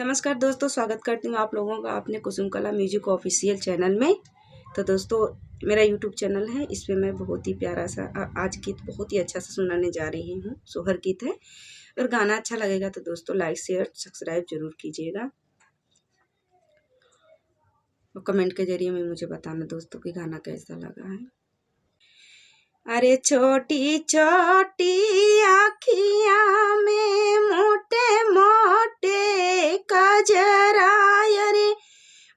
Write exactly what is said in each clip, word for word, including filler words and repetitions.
नमस्कार दोस्तों, स्वागत करती हूँ आप लोगों का अपने कुसुम कला म्यूजिक ऑफिशियल चैनल में। तो दोस्तों, मेरा यूट्यूब चैनल है, इस पे मैं बहुत ही प्यारा सा, अ, आज गीत बहुत ही अच्छा सा सुनाने जा रही हूँ। सोहर गीत है और गाना अच्छा लगेगा तो दोस्तों, लाइक, शेयर, सब्सक्राइब जरूर कीजिएगा और कमेंट के जरिए में मुझे बताना दोस्तों कि गाना कैसा लगा है। अरे छोटी छोटी अखिया में मोटे मोटे कजरा, अरे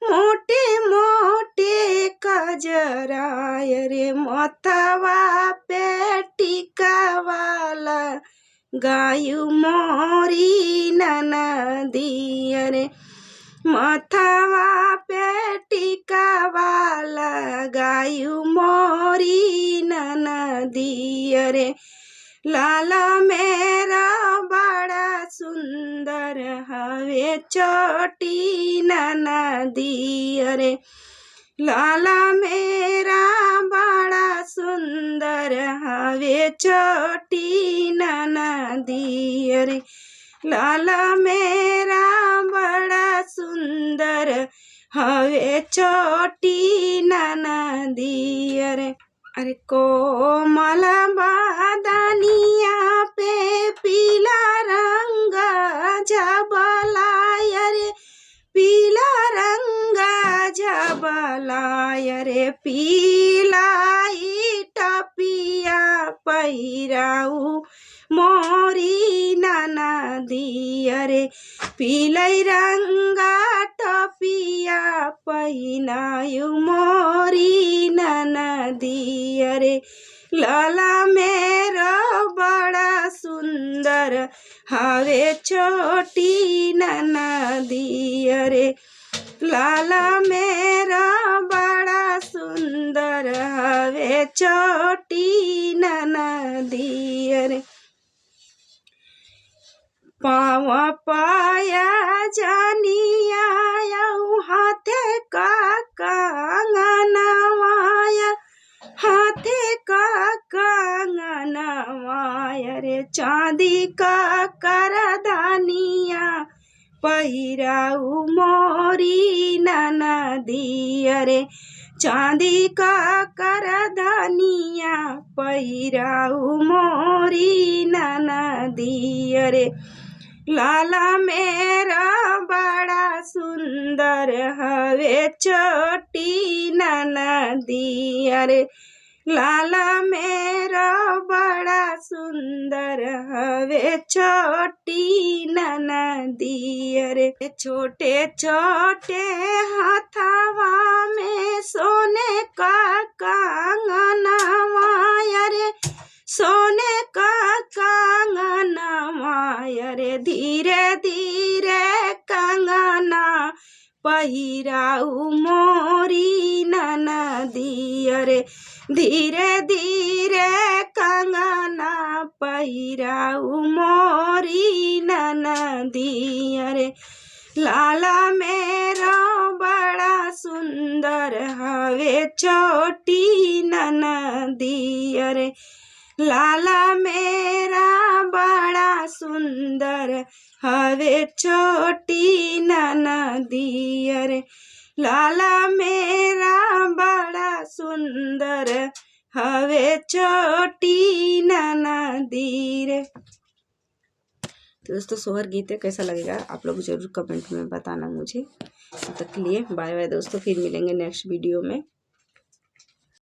मोटे मोटे कजरा, अरे मथवा पे टिकावा लगायु मोरी ननदी, अरे मथवा पे टिकावा लगायु मोरी ननदी, अरे लाला मेरा बड़ा सुंदर हवे छोटी ननदी, अरे लाला मेरा बड़ा सुंदर हवे छोटी ननदी, अरे लाला मेरा बड़ा सुंदर हवे छोटी ननदी, अरे अरे कोमल बदनिया पे पीला रंग जबला, अरे पीला रंग जबला, अरे पीला ई टपिया पहिराऊ मोरी ननदी, अरे पीलै रंगा टोपिया पहिनायु मोरी ननदी, अरे लाला मेरो बड़ा सुंदर हवे छोटी ननदी, अरे लाला मेरो बड़ा सुंदर हवे छोटी ननदी, अरे पावा पाया जानिया, अउ हाथे का कंगनवा, हाथे का कंगनवा, अरे चांदी का करधनिया पहिराऊ मोरी ननदी, अरे चांदी का करधनिया पहिराऊ मोरी ननदी, अरे लाला मेरा बड़ा सुंदर हवे छोटी ननदी, अरे लाला मेरा बड़ा सुंदर हवे छोटी ननदी, अरे छोटे छोटे हथवा में सोने का कंगनवा, अरे सोने का कंगनवा, अरे धीरे धीरे कंगना पहिराऊ मोरी ननदी, अरे धीरे धीरे कंगना पहिराऊ मोरी ननदी, अरे लाला मेरो बड़ा सुंदर हवे छोटी ननदी, अरे लाला मेरा बड़ा सुंदर हवे छोटी ननदी, अरे लाला मेरा बड़ा सुंदर हवे छोटी ननदी रे। तो दोस्तों, सोहर गीत है, कैसा लगेगा आप लोग जरूर कमेंट में बताना मुझे। तब तक के लिए बाय बाय दोस्तों, फिर मिलेंगे नेक्स्ट वीडियो में।